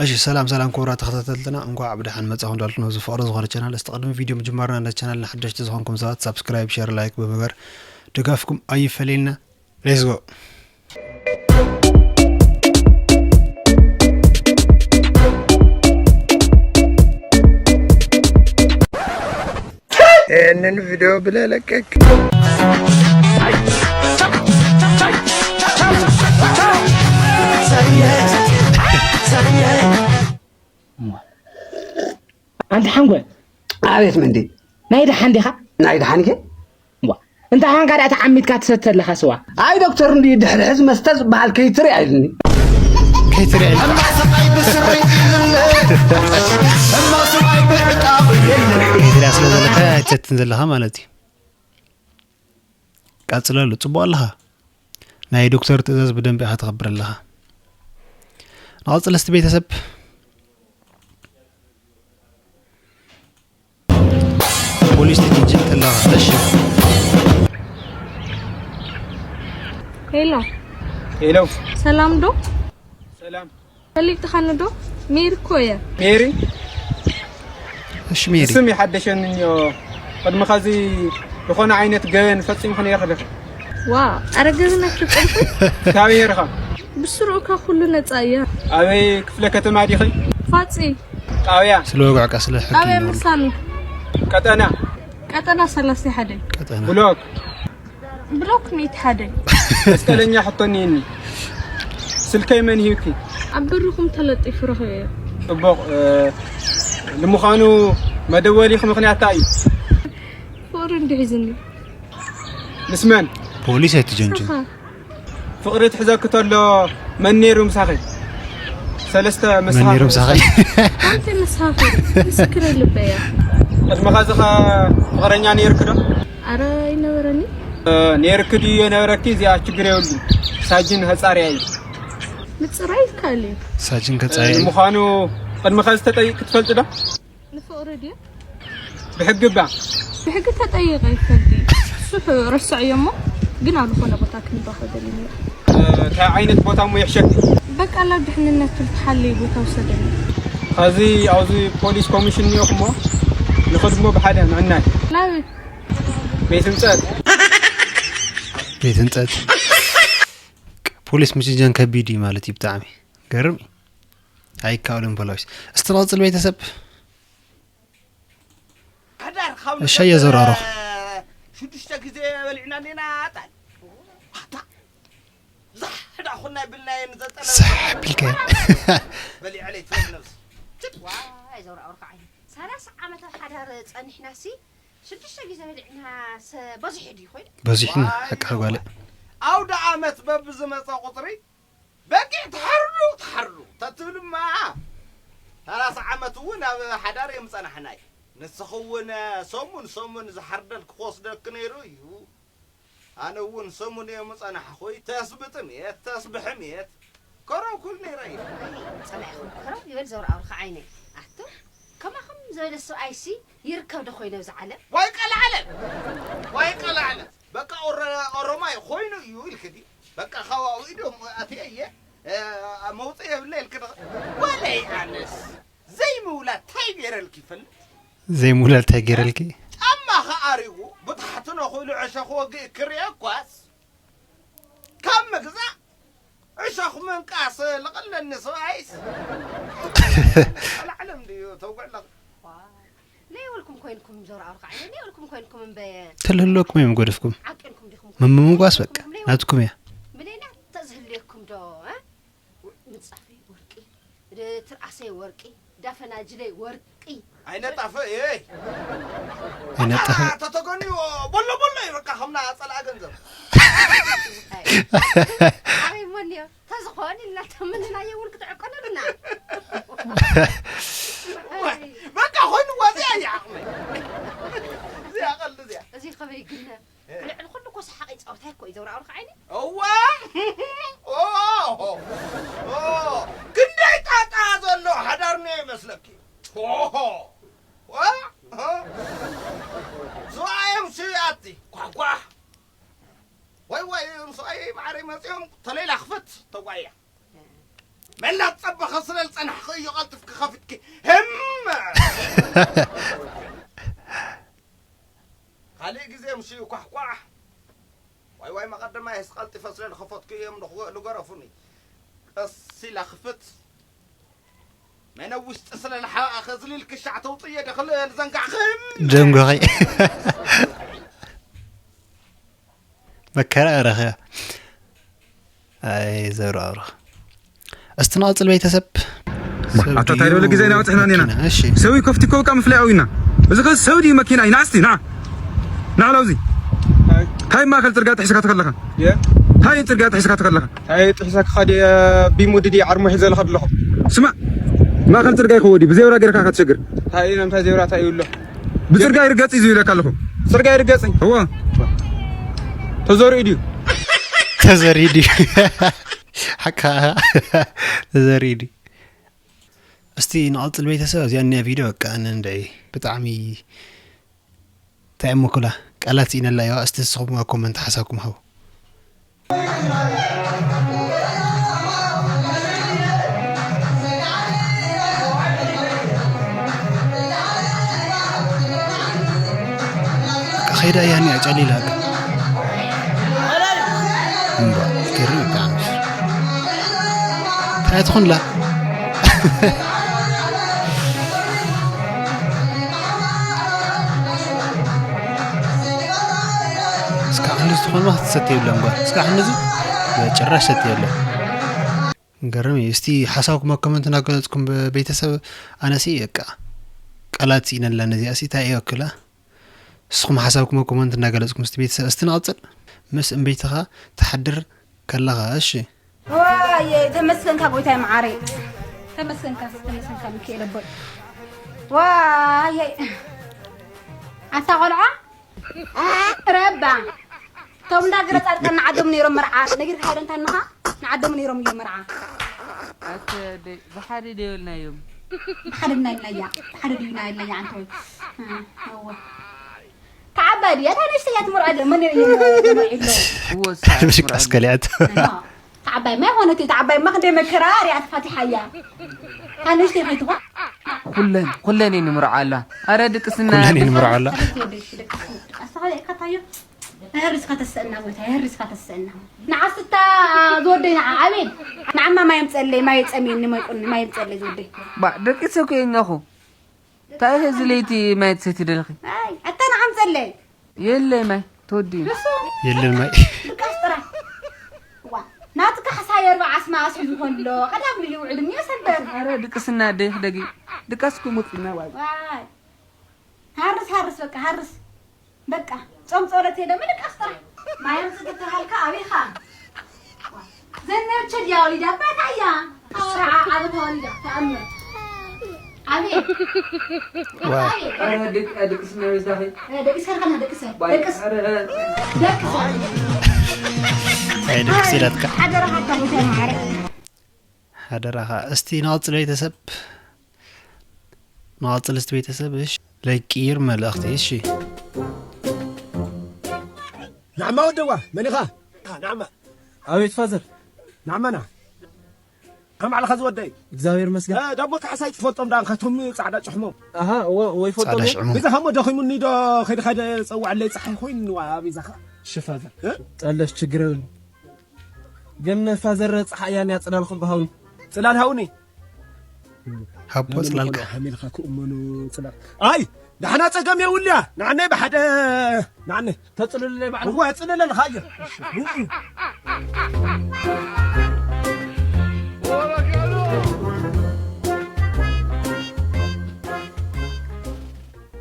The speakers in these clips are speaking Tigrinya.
እሺ ሰላም ሰላም ክቡራት ተኸታተልትና፣ እንኳዕ ብደሓን መጻኹም እንዳልኩ፣ ነዚ ፍቕሪ ዝኾነ ቻናል፣ እስቲ ቅድሚ ቪድዮ ምጅማርና ነዚ ቻናል ንሓደሽቲ ዝኾንኩም ሰባት ሳብስክራይብ፣ ሸር፣ ላይክ ብምግባር ድጋፍኩም ኣይፈለየና። Let's go። ይህንን ቪዲዮ ብለህ ለቀቅ። ኣንቲ ሓንጎል፣ ኣቤት መንዲ። ናይ ደሓን ዲኻ? ናይ ደሓንከ? እንታይ ኾንካ ደኣ ተዓሚትካ ትሰቲ ኣለኻ ስዋ? ኣይ ዶክተር፣ እንዲ ድሕሪ ሕዚ መስተ ዝበሃል ከይትርኢ ኣይልኒ። ከይትርኢ ኢልካ። ከይትሪኣ ስለ ዘለካ ኣይትሰትን ዘለኻ ማለት እዩ። ቀጽለሉ፣ ጽቡቕ ኣለኻ። ናይ ዶክተር ትእዛዝ ብደንቢ ኢኻ ተኽብር ኣለኻ። ንቐጽል እስቲ ቤተሰብ። ፖሊስ ትጅንጅን ከለኻ። እሺ። ሄሎ ሄሎ ሰላም ዶ? ሰላም ፈሊጥኻኒ ዶ? ሜሪ እኮ እየ። ሜሪ እሺ ሜሪ። ስም ይሓደሸኒ እኒኦ ቅድሚ ኸዚ ዝኾነ ዓይነት ገበን ፈፂምኺ ነይርኺ ዶ? ዋ ኣረ ገበን ኣይፈፀምኩን። ካበይ ነይርኻ? ብስሩእካ ኩሉ ነፃ እያ። ኣበይ ክፍለ ከተማ ዲኺ? ፋፂ ጣብያ ስለ ወግዕካ ስለ ሕጊ ጣብያ ነው። ምሳኑ ቀጠና ቀጠና ሰላሳ ሓደ ቀጠና። ብሎክ ብሎክ ሚእቲ ሓደ መስቀለኛ ሕቶ እኒኒ ስልከይ መን ሂብኪ? ኣብ በርኹም ተለጢፉ ረኺበዮ። ፅቡቕ እ፣ ንምዃኑ መደወሊኺ ምኽንያት እንታይ እዩ? ፍቕሪ እንዲሒዝኒ ምስ መን? ፖሊስ ኣይትጀንጅን። ሳኻ ፍቕሪ ትሕዘኪ ተሎ መን ነይሩ ምሳኺ? ሰለስተ መን ነይሩ መሳኺ ምሳኺ? ሓንቲ መሳፍር ምስክር ልበያ ቅድሚ ኸዚ ኸ ፍቕረኛ ነይርኪ ዶ? ኣረ ይነበረኒ እ፣ ነይርኪ ድዩ የነበረኪ? እዚኣ ችግር የብሉን። ሳጅን ሀፃርያ እዩ። ምፅራይ ይከኣል እዩ። ሳጅን ከጻየ ንምዃኑ ቅድሚ ኸዚ ተጠይቅ ክትፈልጥ ዶ? ንፍቕሪ ድዩ ብሕጊ እባ ብሕጊ ተጠይቐ ይፈልጥ። እሱ ረስዐዮ እሞ ግን ኣብ ዝኾነ ቦታ ክንራኸብ ደሊ ነይሩ። እ፣ እንታይ ዓይነት ቦታ እሞ ይሕሸኪ? በቃ ናብ ድሕንነቱ ዝተሓለየ ቦታ ውሰደኒ። ኸዚ ኣብዚ ፖሊስ ኮሚሽን እኒኦኹሞ ንኽድሞ ብሓደ ምዕናይ ናበይ? ቤት ህንፀት ቤት ህንፀት። ፖሊስ ምጅንጃን ከቢድ እዩ ማለት እዩ። ብጣዕሚ ገርም እዩ። ኣይካእሉን ፖሊስ። እስቲ ንቐፅል ቤተሰብ። ሓዳር ካብ እሺ፣ ኣየ ዘራርኽ። ሽዱሽተ ግዜ በሊዕና ኔና ጣል ዋታ ዛሕ ዳኹና ይብልናየ ንዘጠነ ዛሕ ቢልካዮ። በሊዐለይ ትብል ነብሲ ዋይ ዘውራ ኣውርካ ዓይኒ ሰላሳ ዓመት ኣብ ሓዳር ጸኒሕና ሲ ሽዱሽተ ግዜ በሊዕና ሰ በዝሒ ድዩ ኮይኑ በዚሕና ሓቂ ጓለ። ኣውደ ኣመት በብዝመፀ ቁፅሪ በጊዕ ትሓርዱ ትሓርዱ ተትብልማ ሰላሳ ዓመት እውን ኣብ ሓዳር እዮም ጸናሕናይ። ንስኺ እውን ሰሙን ሰሙን ዝሓርደልኪ ክወስደኪ ነይሩ እዩ። ኣነ እውን ሰሙን እየ ምጸናሕኹይ። ተስብጥም እየ ተስብሕም እየ ከረው ኩል ነይረ እዩ። ጸናሕኹም ከረው ይበል ዘውራ ኣውርካ ዓይነይ ኣቱ ከማኹም ዝበለ ሰብኣይሲ ይርከብ ዶ ኮይኑ ኣብዚ ዓለም ዋይ ቀልዓለም ዋይ ቀልዓለም በቃ ኦረ- ኦሮማይ ኮይኑ እዩ ኢልክ ድዩ? በቃ ካባኡ ኢዶም ኣትየ እየ እ፣ መውፅእ የብለ ኢልክ ዶ? ወለይ ኣነስ ዘይምውላድ ታይ ገይረልክ ይፈልጥ? ዘይምውላድ እንታይ ገይረልኪ? ጫማ ከኣሪጉ ብታሕቲ ነኽእሉ ዕሸኽ ወግእ ክርኤ እኳስ ካብ ምግዛእ ዕሸኽ ምንቃስ ልቐለኒ ሰብኣይስ ቀልዓለም ድዩ ተውግዕለኽ ለይወልኩም ኮይንኩም ዘውራ ኣውርካ ዓይነ ለይወልኩም ኮይንኩም እምበየ ተልህለኩም እዮም ጎደፍኩም። ዓቂንኩም ዲኹም መምምጓስ በቃ ናትኩም እያ። ምለይና ተዝህልየኩም ዶ እ? ምንጻፈይ ወርቂ ትርኣሰይ ወርቂ ዳፈናጅለይ ወርቂ ኣይነጣፈ እየይ ኣይነጣፈ። ተተገንዩ ቦሎ ቦሎ እዩ በቃ ከምና ጸልኣ ገንዘብ ኣበይ ሞኒዮ ተዝኾን ኢልና ተምንናዮ እውን ክትዕቀነልና በቃ ኮይኑ ዋዚያ እያ ዓቕመይ እዚኣ ቀልዲ እዚኣ እዚ ከበይ ግነ ልዕሊ ኩሉ እኮ ሰሓቂ ጸወታ እኮ እዩ ዘውራ ኣውርካ ዓይኒ እዋ ኦ፣ ኦ፣ ክንደይ ጣጣ ዘሎ ሓዳርና ይመስለኪ ኦሆ፣ ዋ፣ እ፣ ዝዋዮም ሽያቲ ኳኳ ወይ ወይ እም ሰብኣይ ማዕረይ መፂኦም ተለይላ ክፈት ተጓያ መላ ትጸበኸ ስለ ዝጸናሕኺ እዩ ቀልጥፍኪ ከፊትኪ። ህም! ካልእ ግዜ ምስ እዩ ኳሕኳሕ። ዋይ ዋይ፣ መቐደማይስ ቀልጢፈ ስለ ዝኸፈትኩ እዮም ንኽ-፣ ንገረፉኒ። ቀስ ኢላ ክፍት። መነ ውሽጢ ስለ ዝሓ-፣ ከዝልል ክሻዕ ተውፅዮ ዶ ክልእል ዘንጋዕኽን? ደንጎኺ። መከራ ረኸ። ኣይ፣ ዘብረቕርቕ። እስቲ ንቐጽል ቤተሰብ። ባ፣ ሰብ ኣታ ድዩ እንታይ ዝበለ ግዜ ኢና በጺሕና እኒና? መኪና? እሺ። ሰብ እዩ ከፍቲ እኮ በቃ ምፍላይ ኣዊና። እዚ ኸ ሰብ ድዩ መኪና እዩ? ና እስቲ፣ ና። ና፣ ላውዚ። ታይ ማእከል ጽርግያ ጥሒስካ ትኸለኻ? የ? ታይ ጽርግያ ጥሒስካ ትኸለኻ? ታይ ጥሒስካ ኻዲ፣ ቢሙ ድዲ ዓርሞ ሒዘ ለኻ ኣለኹ። ስማዕ፣ ማእከል ጽርግያ ይኸወዲ፣ ብዜብራ ገይርካ ከትሸግር። ታይ፣ እንታይ ዜብራ፣ ታይ ይብሎ? ብጽርግያ ይርገጽ እዩ ዝብለካ ኣለኹ። ጽርግያ ይርገጽ? እወ። ተዘሪኡ ድዩ? ተዘሪኡ ድዩ? ሓካ፣ ተዘሪኡ ድዩ? እስቲ ንቐጽል ቤተሰብ፣ እዚኣ እኒኣ ቪድዮ በቃ፣ ኣነ እንድዒ ብጣዕሚ እንታይ እሞ ኩላ ቃላት ስኢነላ እየዋ። እስቲ ንስኹም ኣብ ኮመንት ሓሳብኩም ሃቡ። ከይዳ እያ እኒኣ ጨሊላ። እምባ፣ ትገርም ብጣዕሚ። እንታይ ትኹንላ? እስካዕ ክንድዚ ትኾን ማ ክትሰትየብለን ጓል? እስካዕ ክንድዚ? በጭራሽ ሰትየብለን። ገርም እዩ። እስቲ ሓሳብኩም ኣብ ኮመንት እናገለጽኩም ብ-፣ ቤተሰብ፣ ኣነሲ በቃ ቃላት ስኢነላ ነዚኣ ሲ እንታይ እያ ወክላ? ንስኹም ሓሳብኩም ኣብ ኮመንት እናገለጽኩም እስቲ ቤተሰብ፣ እስቲ ንቐጽል። ምስ እምበይትኻ ትሓድር ከለኻ፣ እሺ። ዋየ፣ ተመስገንካ ጎይታይ መዓረይ። ተመስገንካ፣ ተመስገንካ ሚካኤል ኣቦይ። ዋየ፣ ኣታ ቆልዓ፣ ረባ። እቶም እንዳ ገረ ጻድቃን ንዓዶም ነይሮም መርዓ። ነጊርካ ዶ እንታንኻ? ንዓዶም ነይሮም እዮም መርዓ። ኣተ ደ-፣ ብሓደ ዶ የብልናዮም? ብሓደ ድና ኢልናያ። ብሓደ ድዩና ኢልናያ ኣንተ ወይ። እ፣ እወ። ተዓባይ ድያ? እታ ንእሽተይ እያ ትምርዖ ኣለ። መን እዩ ተመርዒ ኣሎ? እወ፣ እሳ ምሽ ትምርዖ ኣለ። ቀስከልያት። እኖ። ተዓባይማ ይኾነት እዩ። ተዓባይማ ክንደይ መከራ ሪኣ ተፋቲሓያ። እታ ንእሽተይ ከይትኾን? ኩለን፣ ኩለን እየን ንምርዖ ኣላ። ኣረ ድቅስና። ኩለን እየን ንምርዖ ኣላ። ኣረ ወደይ፣ ድቅስ፣ ድቃስ ተኸሊእካ ታዮ። ኣህርስ ከተስአና ጎይታ፣ ኣህርስ ከተስአና። ንዓስታ ዝወደይ ንዓ፣ ኣቤል። ንዓማ ማይ ኣምፀለይ፣ ማይ ፀሚኒ፣ ማይ ቁኒ፣ ማይ ኣምፀለይ ዝወደይ። ባ፣ ደቂሰ እኮ እየ እኛኹ። እንታይ እዚ ለይቲ ማይ ትሰቲ ደለኺ? ኣይ፣ ኣታ ንዓ ኣምፀለይ። የለ ማይ፣ ተወዲኡ። ንሱ የለን ማይ። ድቃስ ጥራይ። ዋ፣ ናትካ ሕሳየ ኣርባዓ ኣስማ ኣስሒዙ ከሎ፣ ቀዳም ልዩ ውዕል እኒኦ ሰበር። ኣረ ድቅስና ደይ ሕደጊ። ድቃስ እኮ ሞት ኢና ዋይ። ዋይ። ሃርስ፣ ሃርስ፣ በቃ ሃርስ። በቃ ጾም ጸሎት የለ ምልቃስ ጥራሕ። ማርያም ጽድቅቲ ሃልካ ኣበይኻ? ዘነበች ድያ ወሊዳ? ባታ እያ። ኣውራ ዓበታ ወሊዳ ተኣምር። ኣቤት። ዋ። ኣቤት። ኣረ ድቅ-፣ ድቅስ ነው ይዛኺ። እ፣ ደቂስ ከልካ ነው ደቂስ። ባይ-፣ ደቂስ። ኣረ፣ ደቂስ። ኣይ ደቂስ ኢላትካ። ሓደራኻ ኣታ ሙሴ ማዕረ። ሓደራኻ። እስቲ ንቐጽል ቤተሰብ። ንቐጽል እስቲ ቤተሰብ፣ እሺ። ለቂር መልእኽቲ፣ እሺ። ናዕማ ወደዋ፣ መን ኢኻ? አ፣ ናዕማ። ኣቤት ፋዘር። ናዕማና። ከም ዓለኻ ዝወደይ። እግዚኣብሔር ይመስገን። እ፣ ዳቦ ካሕሳይ ትፈልጦም ደኣ፣ ካቶም ጻዕዳ ጭሕሞም። ኣሃ፣ እወ፣ እወ፣ ይፈልጦም ጻዕዳ እዮም። ሽዕሞ። ብዛኻ እሞ ደኺሙኒ ዶ፣ ከይደ፣ ከይደ ጸውዐለይ፣ ጸሓይ ኮይኑዋ፣ ኣበይ ዛኻ? እሺ ፋዘር። እ? ጠለሽ ችግር የብሉን። ግን ፋዘር ጸሓይ እያ ጽላልኩም ብሃውኒ። ጽላል ሃውኒ። ሃቦ ጽላልካ። ሃሚልካ ክእመኑ ጽላል። ኣይ፣ ዳሕና ጸገም የውልያ። ንዓነይ ብሓደ፣ ንዓነይ። ተጽልሉለይ ባዕሉ። እዋ፣ ጽልለልካ እየ።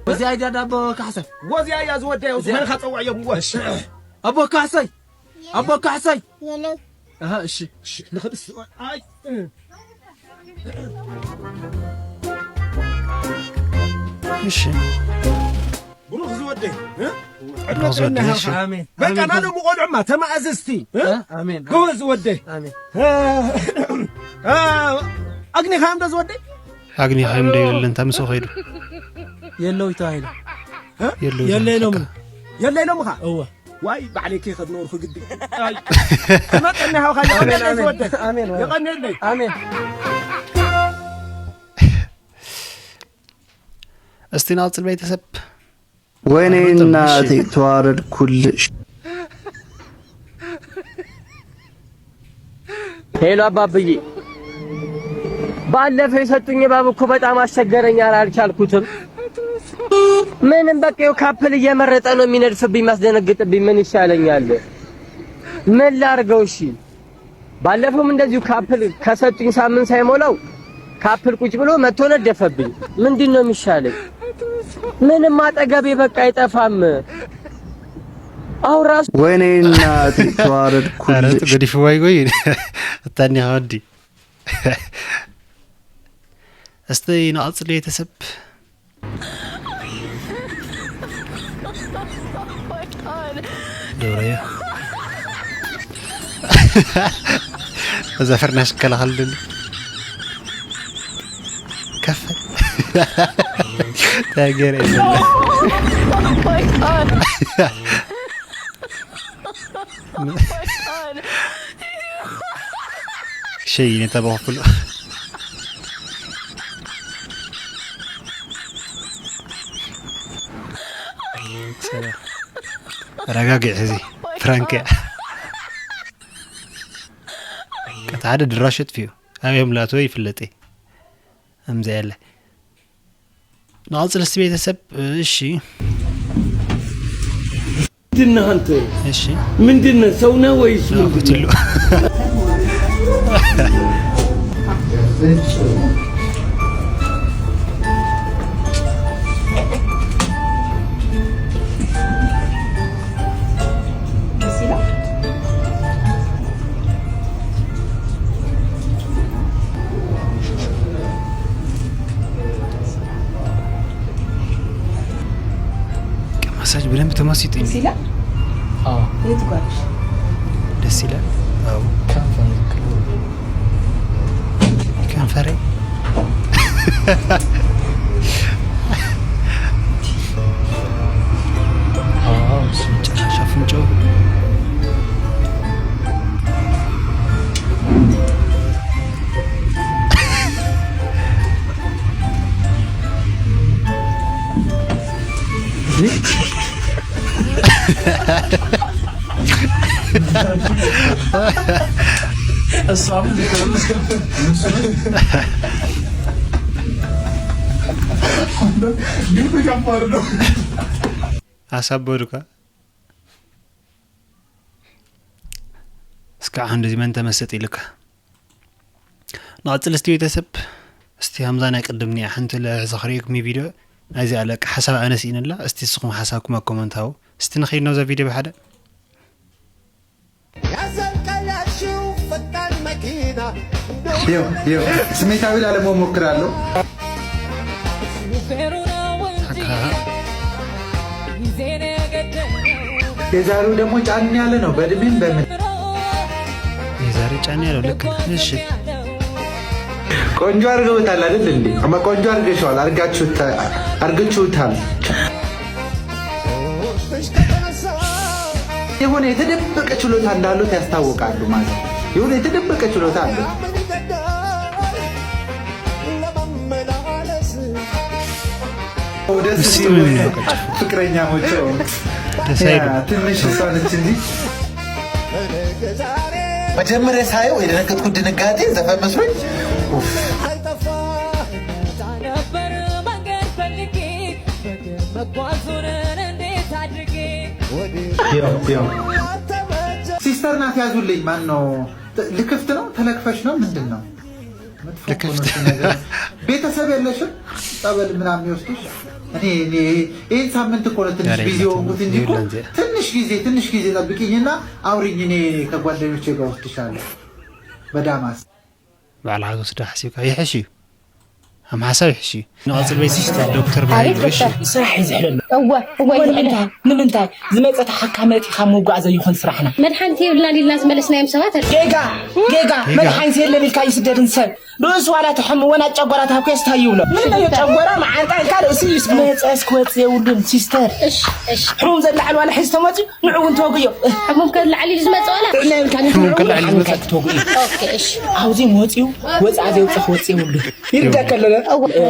ወዚያ እያ ዳቦ ካሕሳይ። ወዚያ እያ ዝወደየ፣ እዚያ። ዝመልካ ጸውዕ እዮም፣ እዋ። እሺ። ኣቦ ካሕሳይ። ኣቦ ካሕሳይ። የለን። ኣሃ፣ እሺ፣ እሺ፣ ንኽድስ-፣ ኣይ፣ እ። እሺ። ብሩኽ ዝወደይ፣ እ? ዕድመ ብሩኽ ዝወደይ፣ ጥዕና እሺ። ይሃብካ። ኣሜን። በቃ፣ ኣሜን። ናሎም ቆልዑማ ተማእዘዝቲ፣ እ? እ? ኣሜን። ጎበዝ ዝወደይ። ኣሜን። እ፣ እ፣ ኣግኒኻዮም ዶ ዝወደይ? ኣግኒኻዮም ዶ የለን፣ እታ ምስኡ ኸይዱ። የለዊ ተባሂሉ። እ? የለዊ የለ ተባሂሉ፣ ኢሎም። በቃ። የለ ኢሎምኻ? እወ። ዋይ ባዕለይ ከይኸድ ነበርኩ ግዲ። ኣይ፣ ክመጠኒ ሃውኻ። ኣሜን፣ የቐንየለይ ኣሜን። ዝወደይ። ኣሜን፣ ኣሜን። የቐንየለይ። ኣሜን። እስቲ ንቐጽል ቤተሰብ። ወይኔ እናቴ ተዋረድኩልሽ። ሄሎ አባብዬ፣ ባለፈው የሰጡኝ እባብ እኮ በጣም አስቸገረኝ፣ አልቻልኩትም። ምንም በቃ ይኸው ካፕል እየመረጠ ነው የሚነድፍብኝ፣ የሚያስደነግጥብኝ። ምን ይሻለኛል? ምን ላርገው? እሺ፣ ባለፈውም እንደዚሁ ካፕል ከሰጡኝ ሳምንት ሳይሞላው ካፕል ቁጭ ብሎ መጥቶ ነደፈብኝ። ምንድን ነው የሚሻለኝ? ምንም አጠገቤ በቃ አይጠፋም። አሁን ራሱ ወይኔ እናቴ ተዋረድኩልሽ። ኧረ ገዲፍ ወይ ወይ እታኒ ወዲ። እስቲ ንቐጽል ቤተሰብ። ዶሮዮ። እዛ ፍርናሽ ከላኸልልን። ከፍ። ታገር የለም። ሸይ ነታ በኩሉ። ረጋጊዕ ሕዚ ፍራንክ እያ። ቀጥ ሓደ ድራሽ ኣጥፊኡ። ኣበይ ከም ላእተወ ይፍለጥ እየ። ከምዚ ያለ ንቐጽል እስቲ ቤተሰብ። እሺ። ምንድን ነህ አንተ? እሺ። ምንድን ነህ? ሰው ነህ ወይስ ምንድን ነህ? ትሉ። ማሳጅ በደንብ ተመስጦ እንዴ? ደስ ይላል? አዎ። የቱ ጋር? ደስ ይላል? አዎ። ከንፈር። ከንፈሬ። አዎ፣ እሱ መጨረሻ አፍንጫው። እሷም ግን ከባድ ነው። አሳበዱካ። እስካዕ እንደዚህ መን ተመሰጥ ኢልካ? ንቐጽል እስቲ ቤተሰብ፣ እስቲ ከምዛ ናይ ቅድም እኒኣ ሓንቲ ለሕዚ ክርእየኩም ቪድዮ ናይዚኣ ለቃ ሓሳብ ኣነ ስኢነላ። እስቲ ንስኹም ሓሳብኩም ኣብ ኮመንት ሃቡ። እስቲ ንኸይድ ናብዛ ቪድዮ ብሓደ። ያዘልቀያሽው ፈጣን መኪና። ይኸው፣ ይኸው፣ ስሜታዊ ላለመሆን ሞክራለሁ። የዛሬው ደግሞ ጫን ያለ ነው፣ በእድሜም በምን። የዛሬ ጫን ያለው ልክ ነው። እሺ። ቆንጆ አድርገውታል አይደል እንዴ? አማ ቆንጆ አድርገሽዋል፣ አድርጋችሁታ-፣ አድርጋችሁታል። የሆነ የተደበቀ ችሎታ እንዳሉት ያስታውቃሉ ማለት ነው። የሆነ የተደበቀ ችሎታ አለ። ደስ ሲል ፍቅረኛሞች። ደስ ያ፣ አይልም። ትንሽ እሷ ነች እንጂ። መጀመሪያ ሳየው የደነገጥኩት ድንጋጤ ዘፈን መስሎኝ። ኡፍ። ያው፣ ያው። ሲስተር ናት ያዙልኝ። ማን ነው? ልክፍት ነው? ተለክፈሽ ነው? ምንድን ነው? መጥፎ እኮ ነው ልክፍት። እሱ ነገር። ቤተሰብ የለሽም? ጸበል ምናምን የሚወስድሽ? እኔ፣ እኔ ይህን ሳምንት እኮ ነው ትንሽ ቢዚ የሆንኩት እንጂ እኮ ትንሽ ጊዜ፣ ትንሽ ጊዜ ጠብቂኝና አውሪኝ። እኔ ከጓደኞቼ ጋር ወስድሻለሁ በዳማስ። ባዕልኻ ትወስዶ ሓሲብካ ይሕሽ እዩ። ኣብ ሓሳብ ይሕሽ እዩ። ንቐጽል ቤት ሲስተር ዶክተር ብርሃን ኣቤት ይግበሽ። ዶክተር። ስራሕ እዩ ዝሕለሉ። እወ፣ እወ፣ እወ፣ ይሕለል። ንምንታይ? ንምንታይ? ዝመጸ ተሓካሚ መጺኻ ምውጋእ ዘይኾን ስራሕና። መድሓኒት የብልናን ኢልና ዝመለስናዮም ሰባት ኣለዉ። ጌጋ፣ ጌጋ፣ ጌጋ። መድሓኒት የለን ኢልካ ይስደድን ሰብ። ርእሱ ዋላ ትሕምዎ ናብ ጨጎራ ታኮስ ታይ ይብሎ? ምን ነው ጨጎራ መዓንጣ ካልእ እሱ ይስሙ። መጸስ ክወጽእ የብሉን ሲስተር። እሺ፣ እሺ። ሕሙም ዘለዓል ዋላ ሒዝ ተመጽዩ ንዑ እውን ተወግዮ። ሕሙም ከለዓል ኢሉ ዝመጽእ ዋላ? ጥዕና የብልካን። ሕሙም ከለዓል ኢሉ ዝመጽእ። ተወግዮ። ኦኬ፣ እሺ። ኣብዚ መጽዩ ወጻ ዘውጽእ ክወጽእ የብሉን። ይርዳካ ኣለና።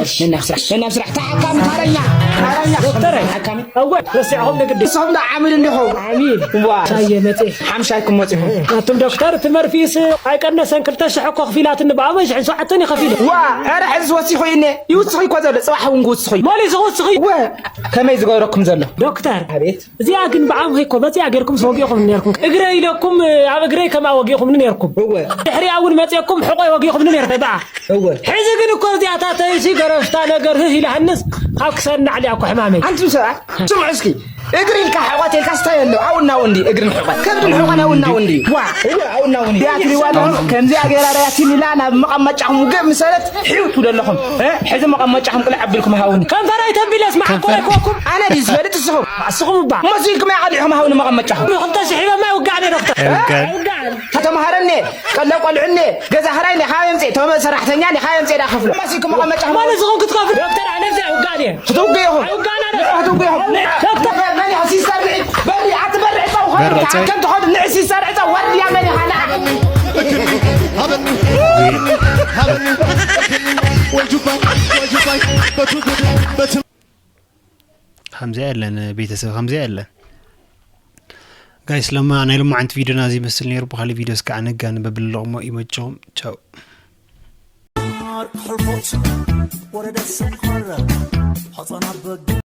እሺ፣ ነናብ ስራሕ፣ ነናብ ስራሕ። ተሓካሚ ታረኛ፣ ታረኛ። ዶክተር። ተሓካሚ። እወ፣ ረሲዕኹም ንግዲ። ንስኹም ዶ ዓሚል እንዲኹም? ዓሚል። ዋ። ሳየ መጽእ። ሓምሻይኩም መጺኹም። ኣቱም ዶክተር፣ እቲ መርፊእስ ኣይቀነሰን፣ ክልተ ሽሕ እኮ ክፊላትኒ፣ ብኣበይ ሽሕን ሸውዓተን ይኸፊሉ። ዋ፣ ኧረ ሕዚ ወሲኹ እኔ። ይውስኹ እኮ ዘሎ፣ ጽባሕ እውን ክውስኹ እዩ። መሊሱ ክውስኹ እዩ። ወ፣ ከመይ ዝገብረኩም ዘሎ? ዶክተር። ኣቤት። እዚኣ ግን ብዓምኺ እኮ በዚኣ ጌርኩም ወጊኹም ነርኩም። እግረይ ኢለኩም ኣብ እግረይ ከምኣ ወጊኹምኒ ነርኩም። እወ። ድሕሪኣ እውን መጺእኩም ሕቆይ ወጊኹምኒ ነርኩም። በኣ። እወ። ሕዚ ግን እኮ እዚኣ ታተይሲ ገረፍታ ነገር ህህ ኢላ ሃንስ ካብ ክሳድ ናዕሊ እኮ ሕማመይ። ኣንቱም ሰባት ስምዑ እስኪ። እግሪ ኢልካ ሕቆት ኢልካ ስታይ ኣሎ። ኣውና ወንዲ እግርን ሕቆት። ከብድን ሕቆን ኣውና ወንዲ። ዋ። እወ፣ ኣውና ወንዲ። ያ ትሪዋ ኣለኹም። ከምዚኣ ገይራ ርያ ትም ኢላ ናብ መቐመጫኹም ውግእ ምሰለት ሒው ትብሉ ኣለኹም። እ? ሕዚ መቐመጫኹም ቅልዕ ኣቢልኩም ሃውኒ። ከንፈረይ ተቢለስ መዓኮ ከንፈር። ኣይኮኩም። ኣነ ድዩ ዝፈልጥ እስኹም? እስኹም እባ። መሲልኩም እያ ቀሊዕኩም ሃውኒ መቐመጫኹም። ክልተ ሽሕ ሂበማ ይውጋዕ እኔ ዶክተር። ኣይውጋዕን። ኣይውጋዕን። ተተምሃረኒ፣ ቀለብ ቆልዑኒ፣ ገዛ ክራይኒ፣ ካበይ ኣምፅእ? ተመ-፣ ሰራሕተኛኒ፣ ካበይ ኣምፅእ? ዳ ከፍሎ። መሲልኩም መቐመጫኹም። ማለት ዝኾን ክትከፍል? ዶክተር፣ ኣነ እዚ ኣይውጋዕን እየ። ክትውግእ ኢኹም። ኣይውጋዕን ኣነ። ንዑ ክትውግእ ኢኹም። ዶክተር። መን ኢኻ? ሲስተር ንዒ። በሪ፣ ኣቲ በሪ ዕፃ ውኸዱ። በሪ ዕፃ። ከም ትኸዱ ንዒ ሲስተር ዕፃ። ዋርድያ መን ኢኻ? ንዓ። ከምዚኣ የለን ቤተሰብ፣ ከምዚኣ የለን። ጋይስ፣ ለማ ናይ ሎማዓንቲ ቪድዮና እዚ ይመስል ነይሩ። ብኻሊእ ቪድዮ እስከ ኣነጋ ንበብልለቕሞ ይመቸኹም። ቻው። ሕልፎት ወረደ ሰንኮረ ሐፃና በግ